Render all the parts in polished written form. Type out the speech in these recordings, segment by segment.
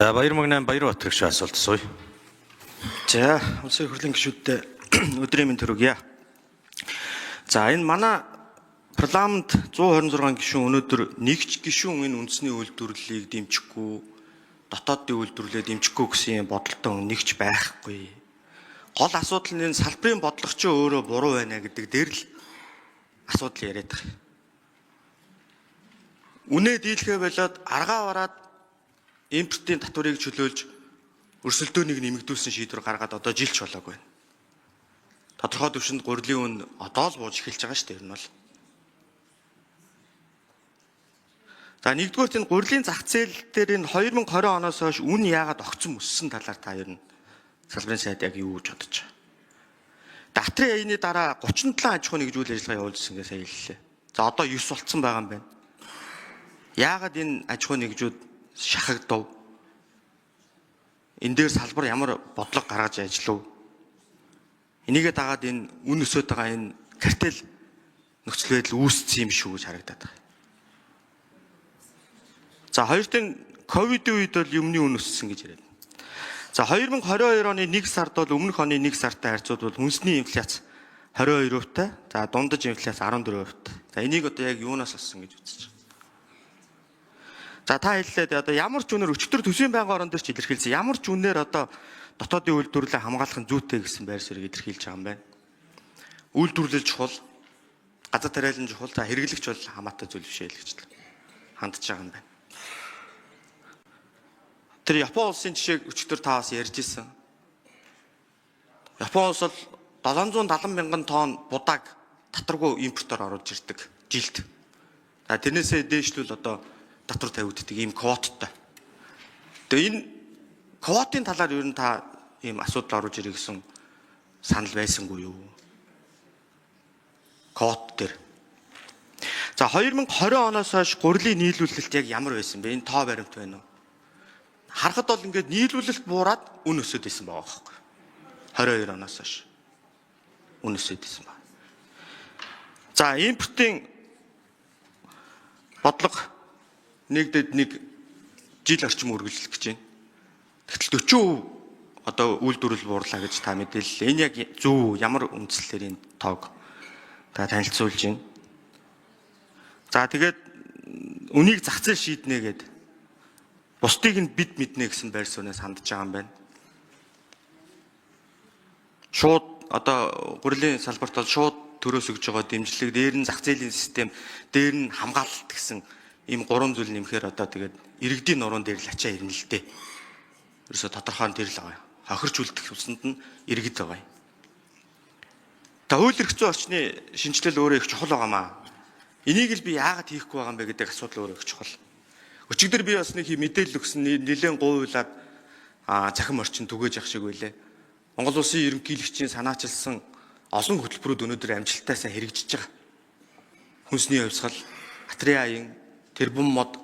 За Баяр-Мөгнайн Баярбат гишүүн асуулт асууя. За, улсын их хурлын гишүүддээ өдрийн мэнд төрөгье. За, энэ манай парламент 126 гишүүн өнөөдөр нэгч гишүүн энэ үндэсний үйлдвэрлэлийг дэмжихгүй, дотоодын үйлдвэрлэлээ дэмжихгүй гэсэн юм бодолтой хүн нэгч байхгүй. Гол асуудал нь энэ салбарын бодлого чи өөрөө буруу байна гэдэг дээр л асуудал яриад байгаа. Үнэ дийлхэ болоод аргаа бараад импортын татварыг чөлөөлж өрсөлдөөнийг нэмэгдүүлсэн шийдвэр гаргаад одоо жилч болоогүй байна. Тодорхой түвшинд гурилын үн одоо л бууж эхэлж байгаа шүү дээ ер нь бол. За нэгдүгээр энэ гурилын зах зээл дээр энэ 2020 оноос хойш үн яагаад огцом өссөн талаар та ер нь салбарын сайд яг юу гэж бодож байгаа. Датрын аяны дараа 37 аж ахуйн нэгж үйл ажиллагаа явуулсан гэж сая хэллээ. За одоо 9 болцсон байгаа юм байна. Яагаад энэ аж ахуйн нэгжүүд шахагдав? Энэ дээр салбар ямар бодлого гаргаж ажиллав? Энийгээ дагаад энэ үн өсөд байгаа энэ картел нөхцөл байдал үүссэн юм шүү гэж харагдаад байгаа. За хоёрт нь ковидын үед бол юмны үн өссөн гэж яриад. За 2022 оны 1 сард бол өмнөх оны 1 сартай харьцуулбал үндэсний инфляц 22%-тай, за дундаж инфляц 14%-тай. За энийг одоо яг юунаас олсон гэж үзэж байгаа. За та хэллээ одоо ямар ч үнээр өчтөр төсвийн байнгын орон дээр ч илэрхийлсэн. Ямар ч үнээр одоо дотоодын үйлдвэрлэлээ хамгаалах нь зүйтэй гэсэн байр суурийг илэрхийлж байгаа юм байна. Үйлдвэрлэл чухал, газар тариалан чухал, за хэрэглэгч бол хамаатай зүйл биш ээ л гэж хандж байгаа юм байна. Тэр Япон улсын жишээг өчтөр та бас ярьж исэн. Япон улс бол 770 мянган тонн будааг татваргүй импортоор оруулж ирдэг жилд. За тэрнээсээ дээшлүүл одоо татвар тавигддаг ийм квоттой. Тэгээ энэ квотын талаар ер нь та ийм асуудал оруулж ирэх гэсэн санал байсангүй юу? Квот дээр. За 2020 оноос хойш гурилын нийлүүлэлт яг ямар байсан бэ? Энэ тоо баримт байна уу? Харахад бол ингээд нийлүүлэлт буураад үн өсөд исэн байгаа байхгүй. 22 оноос хойш үн өсөд исэн байна. За импортын бодлого нэгдэд нэг жил орчим үргэлжлэх гэж байна. Тэгтэл 40% одоо үйлдвэрлэл буурлаа гэж та мэдээллээ. Энэ яг зөв ямар үндслээр энэ тоог та танилцуулж байна. За тэгээд үнийг зах зээл шийднэ гэд бусдыг нь бид мэднэ гэсэн байр сууриас хандж байгаа юм байна. Шууд одоо гурилын салбарт бол шууд төрөөс өгж байгаа дэмжлэг, дээр нь зах зээлийн систем, дээр нь хамгаалалт гэсэн ийм гурван зүйл нэмэхээр одоо тэгээд иргэдийн нуруунд дээр л ачаа ирнэ л дээ. Ерөөсө тодорхой нь тэр л байгаа. Хохирч үлдэх усанд нь иргэд байгаа юм. Та хууль эрх зүйн орчны шинжилэл өөрөө их чухал байгаамаа. Энийг л би яагаад хийхгүй байгаа юм бэ гэдэг асуудал өөрөө их чухал. Өчигдөр би бас нэг мэдээлэл өгсөн нэлээд гуйлаад цахим орчин түгээж явах шиг байлээ. Монгол улсын ерөнхийлөгчийн санаачилсан олон хөтөлбөрүүд өнөөдөр амжилттай сайн хэрэгжиж байгаа. Хүнсний хувьсгал, Атрын аян, тэрбум мод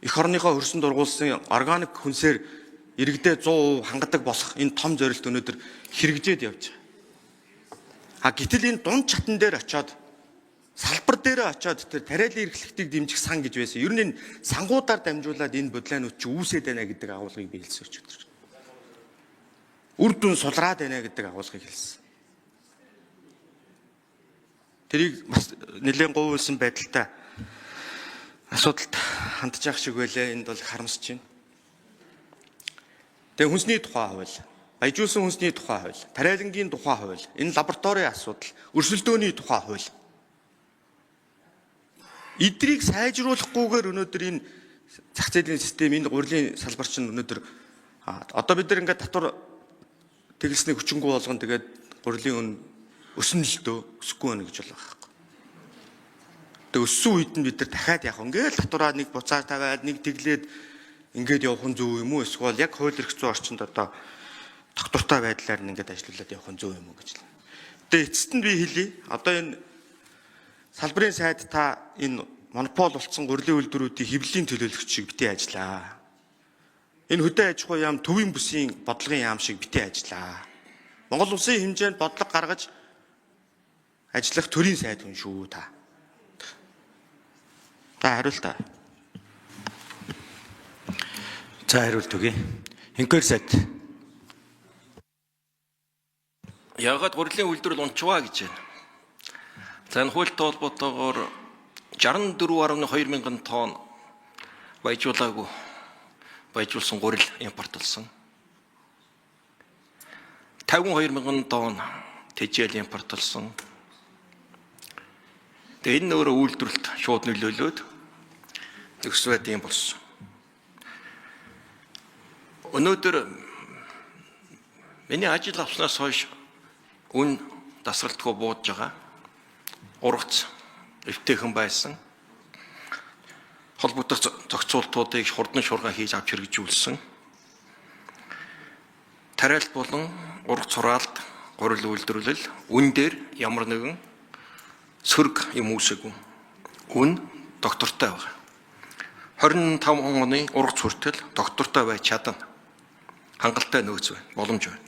эх орныхоо хөрсөн дургуулсан органик хүнсээр иргэдээ 100% хангадаг болох энэ том зорилт өнөөдөр хэрэгжээд явж байгаа. А гэтэл энэ дунд чатан дээр очиод салбар дээр очиод тэр тариалан эрхлэгтийг дэмжих сан гэж байсан. Ер нь энэ сангуудаар дамжуулаад энэ бодлоонууд чи үүсээд байна гэдэг агуулгыг би хэлсэн өчигдөр. Үр дүн сулраад байна гэдэг агуулгыг хэлсэн. Тэрийг бас нэлээд гуйлсан байдалтай асуудалд хандж явах шиг байлээ. Энд бол харамсаж байна. Тэгээ хүнсний тухай хууль, баяжуулсан хүнсний тухай хууль, тариалангийн тухай хууль, энэ лабораторийн асуудал, өрсөлдөөний тухай хууль. Эдрийг сайжруулахгүйгээр өнөөдөр энэ зах зээлийн систем, энэ гурилын салбар чинь өнөөдөр одоо бид нар ингээд татвар тэгэлсний хүчингү болгон тэгээд гурилын үн өснө л дөө, өсөхгүй байна гэж бол байхгүй. Тэгээ өссөн үед нь бид нар дахиад яг ингээл татвараа нэг буцаа тавиад нэг тэглээд ингээд явах нь зөв юм уу? Эсвэл яг хууль эрх зүйн орчинд одоо тогтвортой байдлаар нь ингээд ажиллуулад явах нь зөв юм уу гэж л. Тэгээ эцэст нь би хэлье. Одоо энэ салбарын сайд та энэ монопол болсон гурилын үйлдвэрүүдийн хэвлэлийн төлөөлөгч шиг битгий ажиллаа. Энэ хөдөө аж ахуй яам төвийн бүсийн бодлогын яам шиг битгий ажиллаа. Монгол улсын хэмжээнд бодлого гаргаж ажиллах төрийн сайд хүн шүү та. Та хариултаа. За хариулт өгье. Инкер сайд. Яагаад гурилын үйлдвэрлэл унчваа гэж байна. За энэ хуультай холбоотойгоор 64.2 мянган тонн баяжуулаагүй баяжуулсан гурил импортлсон. 52 мянган тонн тэжээл импортлсон. Тэгээ энэ өөрөө үйлдвэрлэлд шууд нөлөөлөөд нөхцөл байдал юм болсон. Өнөөдөр миний ажил авснаас хойш үн дасгалтгүй буудаж байгаа. Ургац эвтэйхэн байсан. Холбогдох зохицуултуудыг хурдан шуурга хийж авч хэрэгжүүлсэн. Тариалт болон ургац хураалт, гурил үйлдвэрлэл үн дээр ямар нэгэн сөрөг юм үүсээгүй. Үн доктортой байгаа. 25 оны ургац хүртэл доктортой байж чадна. Хангалттай нөөц байна, боломж байна.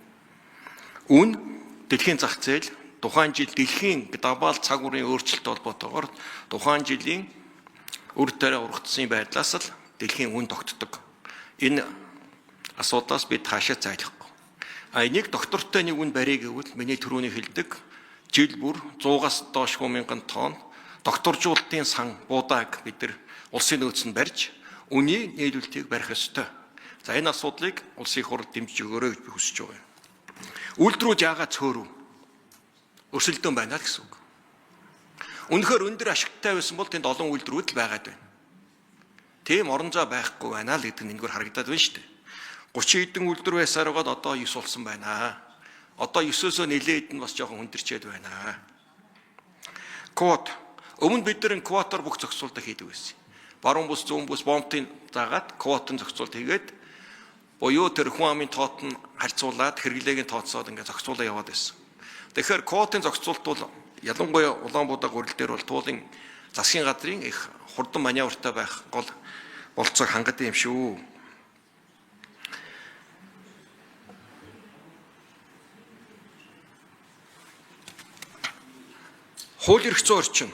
Үн дэлхийн зах зээл тухайн жил дэлхийн глобал цаг уурын өөрчлөлттэй холбоотойгоор тухайн жилийн үр дээрээ ургацсан байдлаас л дэлхийн үн тогтдог. Энэ асуудлаас бид хаашаа зайлахгүй. А энийг доктортой нэг үн барья гэвэл миний түрүүний хэлдэг жил бүр 100-аас доошгүй мянган тонн докторжуулалтын сан буудааг бид нар улсын нөөцөнд барьж үний нийлүүлэлтийг барих ёстой. За энэ асуудлыг улсын их хурл дэмжиж өгөөрэй гэж би хүсэж байгаа юм. Үйлдвэрүүд яагаад цөөрөв? Өрсөлдөөн байна л гэсэн үг. Үнэхээр өндөр ашигтай байсан бол тэнд олон үйлдвэрүүд л байгаад байна. Тийм орон зай байхгүй байна л гэдэг нь энэгээр харагдаад байна шүү дээ. 30 хэдэн үйлдвэр байсаар байгаад одоо 9 болсон байна. Одоо 9-өөсөө нэлээд нь бас жоохон хүндэрчээд байна. Квот. Өмнө бид нар квотоор бүх зохицуултаа хийдэг байсан. Баруун бүс, зүүн бүс бомбтын заагаад квотын зохицуулт хийгээд буюу тэр хүн амын тоот нь харьцуулаад хэрэглээг нь тооцоод ингээд зохицуулаа яваад байсан. Тэгэхээр квотын зохицуулт бол ялангуяа Улаанбуудаа гурил дээр бол туулын засгийн газрын их хурдан маневртай байх гол болцоог хангадаг юм шүү. Хууль эрх зүйн орчин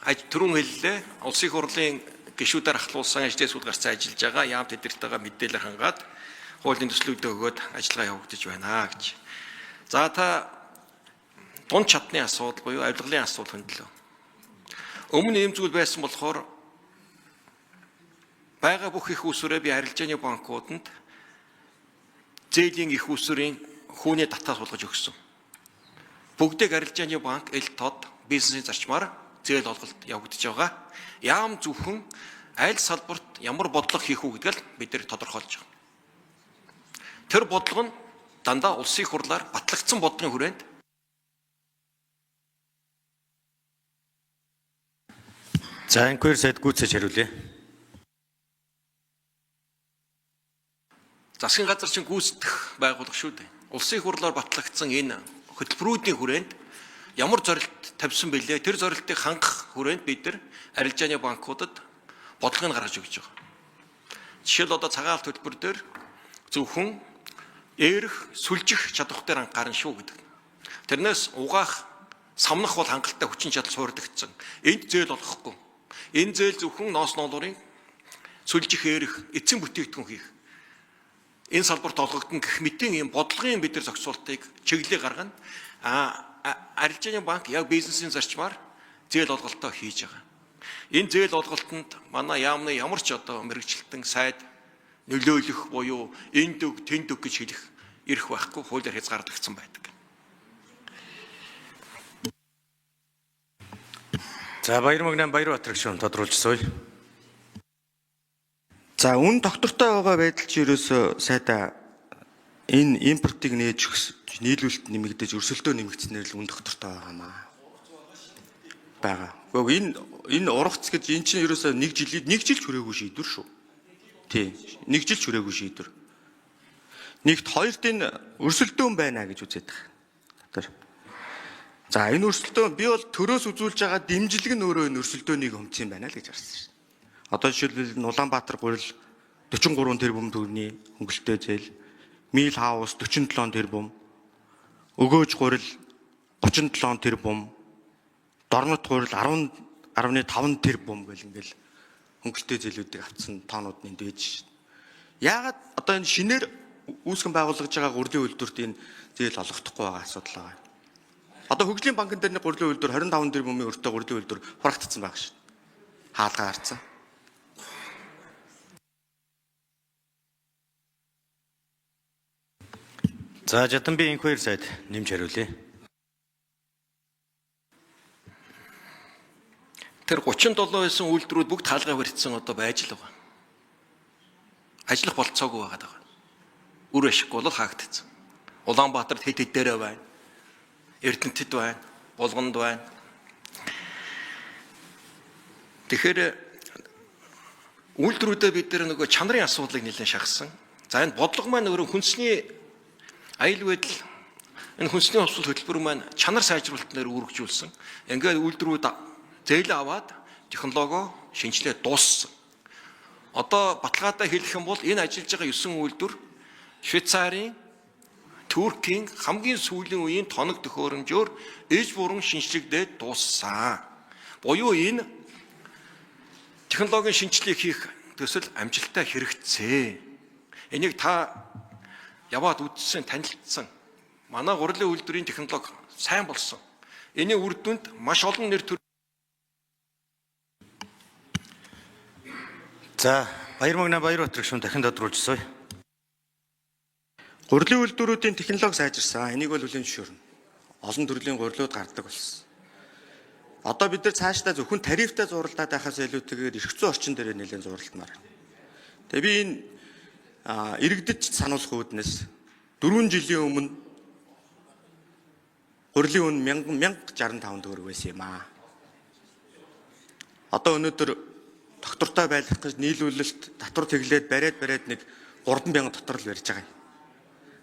түрүүн хэллээ. Улсын их хурлын гишүүдээр ахлуулсан ажлын сүүл гарцаа ажиллаж байгаа. Яам тэдэртэйгээ мэдээлэл хангаад хуулийн төслүүдээ өгөөд ажиллагаа явагдаж байна гэж. За та дунд чадны асуудал буюу авилгалын асуудал хөндлөө. Өмнө ийм зүйл байсан болохоор байгаа бүх их усүрээ би арилжааны банкуданд зээлийн их усүрийн хүүний татаас болгож өгсөн. Бүгдийг арилжааны банк, эл тод, бизнесийн зарчмаар зээл олголт явагдаж байгаа. Яам зөвхөн аль салбарт ямар бодлого хийх үү гэдгийг л бид нэр тодорхойлж байгаа. Тэр бодлого нь дандаа улсын хурлаар батлагдсан бодлогын хүрээнд. За инкер сайд гүйцэж хариулъя. Засгийн газар чинь гүйцэтгэх байгууллага шүү дээ. Улсын хурлаар батлагдсан энэ хөтөлбөрүүдийн хүрээнд ямар зорилт тавьсан бэлээ? Тэр зорилтыг хангах хүрээнд бид нар арилжааны банкудад бодлогыг гаргаж өгч байгаа. Жишээл одоо цагаан алт төлбөр дээр зөвхөн ээрх, сүлжих чадвар дээр анхаарна шүү гэдэг. Тэрнээс угаах, самнах бол хангалттай хүчин чадал суурдагдсан. Энд зээл олгохгүй. Энэ зээл зөвхөн ноос ноолуурын сүлжих, ээрх, эцсийн бүтээгдэхүүн хийх. Энэ салбарт олгогдсон гэх мэтийн ийм бодлогын бид нар зохицуултыг чиглэлийг гаргана. Арилжааны банк яг бизнесийн зарчмаар зээл олголтоо хийж байгаа. Энэ зээл олголтод манай яамны ямар ч одоо мэрэгчлэлтэн сайд нөлөөлөх буюу энд өг, тэнд өг гэж хэлэх эрх байхгүй хуулиар хязгаарлагдсан байдаг. За Баярмагнаа Баярбаатар гишүүн тодруулж сууя. За үн доктортой байгаа байдал чи ерөөсөө сайдаа энэ импортыг нээж нийлүүлэлт нэмэгдэж өрсөлдөө нэмэгдснээр л үн доктортой байгаа маа. Байгаа. Гэхдээ энэ ургац гэж эн чинь ерөөсөө нэг жилийн нэг жил ч хүрээгүй шийдвэр шүү. Тий. Нэг жил ч хүрээгүй шийдвэр. Нэгт хоёрт энэ өрсөлдөөн байна гэж үзээд байгаа. Тэр. За энэ өрсөлдөөн би бол төрөөс үзүүлж байгаа дэмжлэг нь өөрөө энэ өрсөлдөөнийг өмцсөн байна л гэж харсан шин. Одоо жишээлбэл Улаанбаатар гурил 43 тэрбум төгрөгийн хөнгөлөлттэй зээл, Мил хаус 47 тэрбум, Өгөөж гурил 37 тэрбум, Дорнот гурил 10.5 тэрбум гэл ингээл хөнгөлөлттэй зээлүүдийг авцсан тоонууд нь энд байж шин. Яагаад одоо энэ шинээр үүсгэн байгуулагдж байгаа гурилын үйлдвэрт энэ зээл олгохдохгүй байгаа асуудал байгаа. Одоо хөгжлийн банкн дээр нэг гурилын үйлдвэр 25 тэрбумын өртөө гурилын үйлдвэр хураагдсан байгаа шин. Хаалгаа гарцсан. За Жаданби инх хоёр сайд нэмж хариулъя. Тэр 37 байсан үйлдвэрүүд бүгд хаалгаа барьцсан одоо байж л байгаа. Ажиллах болцоогүй байгаа даа. Үр ашиггүй бол хаагдчихсан. Улаанбаатарт хэд хэд дээрээ байна. Эрдэнэтэд байна. Булганд байна. Тэгэхээр үйлдвэрүүдээ бид нар нөгөө чанарын асуудлыг нэлээд шахсан. За энэ бодлого маань өөрөө хүнсний аюул байдал энэ хүнсний хувьсгал хөтөлбөр маань чанар сайжруулалт нэр үүрэгжүүлсэн. Ингээд үйлдвэрүүд зээл аваад технологио шинжилээ дууссан. Одоо баталгаатай хэлэх юм бол энэ ажиллаж байгаа 9 үйлдвэр Швейцарын, Туркийн хамгийн сүүлийн үеийн тоног төхөөрөмжөөр ээж буран шинжлэгдээд дууссан. Буюу энэ технологийн шинжилгээ хийх төсөл амжилттай хэрэгцээ. Энийг та яваад үзсэн, танилцсан. Манай гурилын үйлдвэрийн технологи сайн болсон. Энийн үр дүнд маш олон нэр төр За Баяр мөгнө Баяр Батраг шүн дахин тодруулж сууя. Гурилын үйлдвэрүүдийн технологи сайжирсан. Энийг бол хүлээн зөвшөөрнө. Олон төрлийн гурилууд гардаг болсон. Одоо бид нар цаашдаа зөвхөн тарифтай зуралдаад байхаас илүүтэйгээр эрх зүйн орчин дээр нэлээд зуралдмаар байна. Тэгээ би энэ иргэдэд сануулах үүднээс 4 жилийн өмнө гурилын үн 1065 төгрөг байсан юм аа. Одоо өнөөдөр доктортой байлгах гэж нийлүүлэлт татвар тэглээд бариад нэг 3000 дотор л барьж байгаа юм.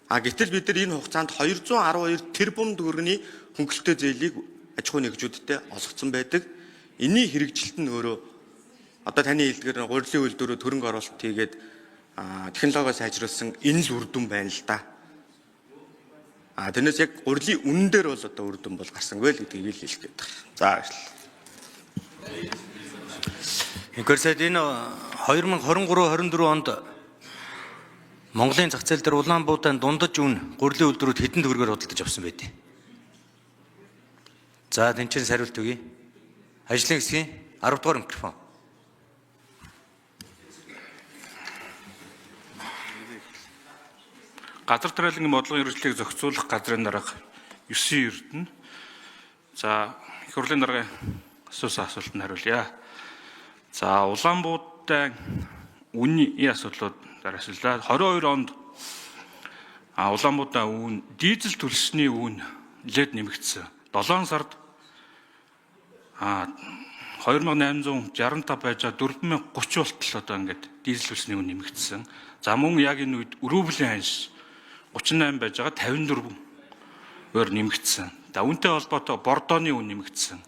А гэтэл бид нар энэ хугацаанд 212 тэрбум төгрөгийн хөнгөлөлттэй зээлийг аж ахуйн нэгжүүдтэй олгоцсон байдаг. Энийн хэрэгжилт нь өөрөө одоо таны хэлдгээр гурилын үйлдвэрүүд хөрөнгө оруулалт хийгээд технологио сайжруулсан энэ л үр дүн байна л да. А тэрнээс яг гурилын үнэн дээр бол одоо үр дүн бол гарсангүй л гэдгийг л хэлэх гээд байна. За баярлалаа. Инх хоёр сайд энэ 2023 24 онд Монголын зах зээл дээр Улаанбуудын дундаж үн гурилын үйлдвэрүүд хэдэн төгрөгөөр худалдаж авсан байд вэ? За тэнцэн хариулт өгье. Ажлын хэсгийн 10 дугаар микрофон. Газар тариалангийн бодлогын хэрэгжлийг зохицуулах газрын дарга 9 Эрдэнэ. За их хурлын даргын асуусан асуултанд хариулъя. За Улаанбуудын үнийн асуудлууд дараа асуулаа. 22 онд Улаанбуудын үн дизель төлсний үн нэлээд нэмэгдсэн. 7 сард 2865 байж байгаа 4030 болтол одоо ингээд дизель төлсний үн нэмэгдсэн. За мөн яг энэ үед рублийн ханш 38 байж байгаа 54-өөр нэмэгдсэн. За үүнтэй холбоотой бордооны үн нэмэгдсэн.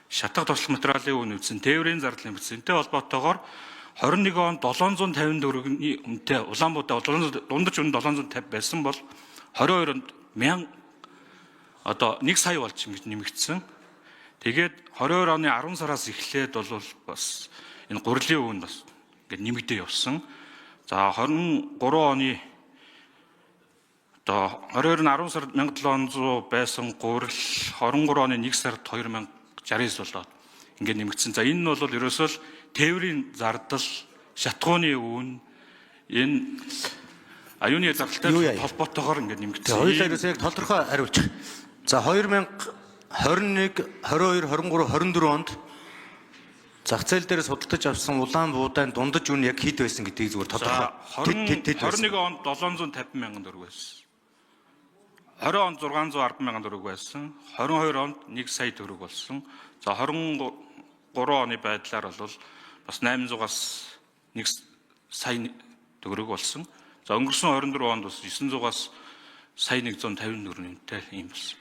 Шатах туслах материалын үн нэмэгдсэн, тээврийн зардал нэмэгдсэн. Энтэй холбоотойгоор 21 онд 750 төгрөгийн үнэтэй Улаанбуудаа дундаж үн 750 байсан бол 22 онд 1000 одоо 1 сая болж ингэж нэмэгдсэн. Тэгээд 22 оны 10 сараас эхлээд бол бас энэ гурилын үн бас ингэж нэмэгдээ явсан. За 23 оны одоо 22-ны 10 сард 1700 байсан гурил 23 оны 1 сард 2069 болоод ингээд нэмэгдсэн. За энэ нь бол ерөөсөө л тээврийн зардал, шатхууны үн энэ аюуны зардалтай холбоотойгоор ингээд нэмэгдсэн. Хоёулаа ерөөсөө яг тодорхой хариулчих. За 2021, 22, 23, 24 онд зах зээл дээр судалдаж авсан Улаанбуудын дундаж үн яг хэд байсан гэдгийг зүгээр тодорхой. 21 онд 750 мянган төгрөг байсан. 20 онд 610 мянган төгрөг байсан. 22 онд 1 сая төгрөг болсон. За 23 оны байдлаар бол бас 800-аас 1 сая төгрөг болсон. За өнгөрсөн 24 онд бас 900-аас сая 154 нэмтэй юм болсон.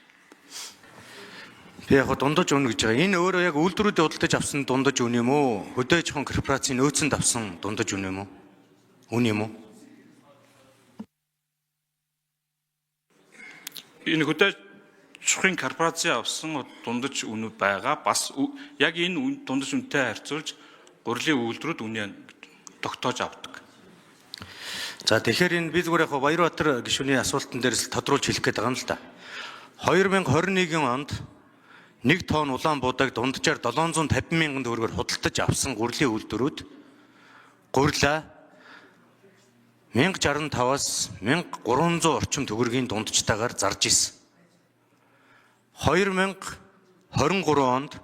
Би яг дундаж үн гэж байгаа. Энэ өөрөө яг үйлдвэрүүдийн худалдаж авсан дундаж үн юм уу? Хөдөө аж ахуйн корпорацийн нөөцөнд авсан дундаж үн юм уу? Үн юм уу? Энэ хөдөө аж ахуйн корпорацийн авсан дундаж үнэ байгаа. Бас яг энэ дундаж үнэтэй харьцуулж гурилын үйлдвэрүүд үнэ тогтоож авдаг. За, тэгэхээр энэ би зүгээр яг Баярбаатар гишүүний асуултан дээрс тодруулж хэлэх гээд байгаа юм л да. 2021 онд 1 тонн улаан буудаг дунджаар 750 мянган төгрөгөөр худалдаж авсан гурилын үйлдвэрүүд гурилаа 1065-аас 1300 орчим төгрөгийн дунджтайгаар зарж исэн. 2023 онд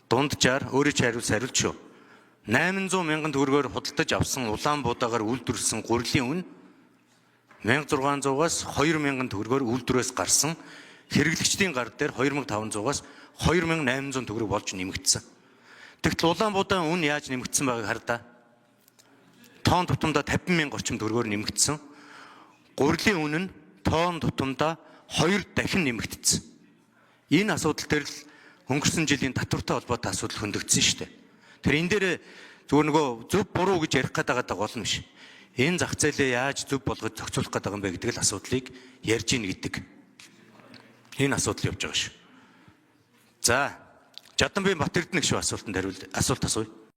дунджаар өөрийн чинь хариулт хариулт шүү. 800 мянган төгрөгөөр худалдаж авсан улаан буудаагаар үйлдвэрлэсэн гурилын үн 1600-аас 2000 төгрөгөөр үйлдвэрээс гарсан, хэрэглэгчдийн гар дээр 2500-аас 2800 төгрөг болж нэмэгдсэн. Тэгтэл улаан буудаан үн яаж нэмэгдсэн байгааг хардаа. Тоон тутамдаа 50 мянга орчим төгрөгөөр нэмэгдсэн. Гурилын үн нь тоон тутамдаа 2 дахин нэмэгдсэн. Энэ асуудал дээр л өнгөрсөн жилийн татвартай холбоотой асуудал хөндөгдсөн шүү дээ. Тэр энэ дээр зүгээр нөгөө зөв буруу гэж ярих гээд байгаа гол нь биш. Энэ зах зээлээ яаж зөв болгож зохицуулах гээд байгаа юм бэ гэдэг л асуудлыг ярьж ийн гэдэг. Энэ асуудал явж байгаа шүү. За, Жаданби Бат Эрдэнэ гişүү асуултанд хариул, асуулт асууя.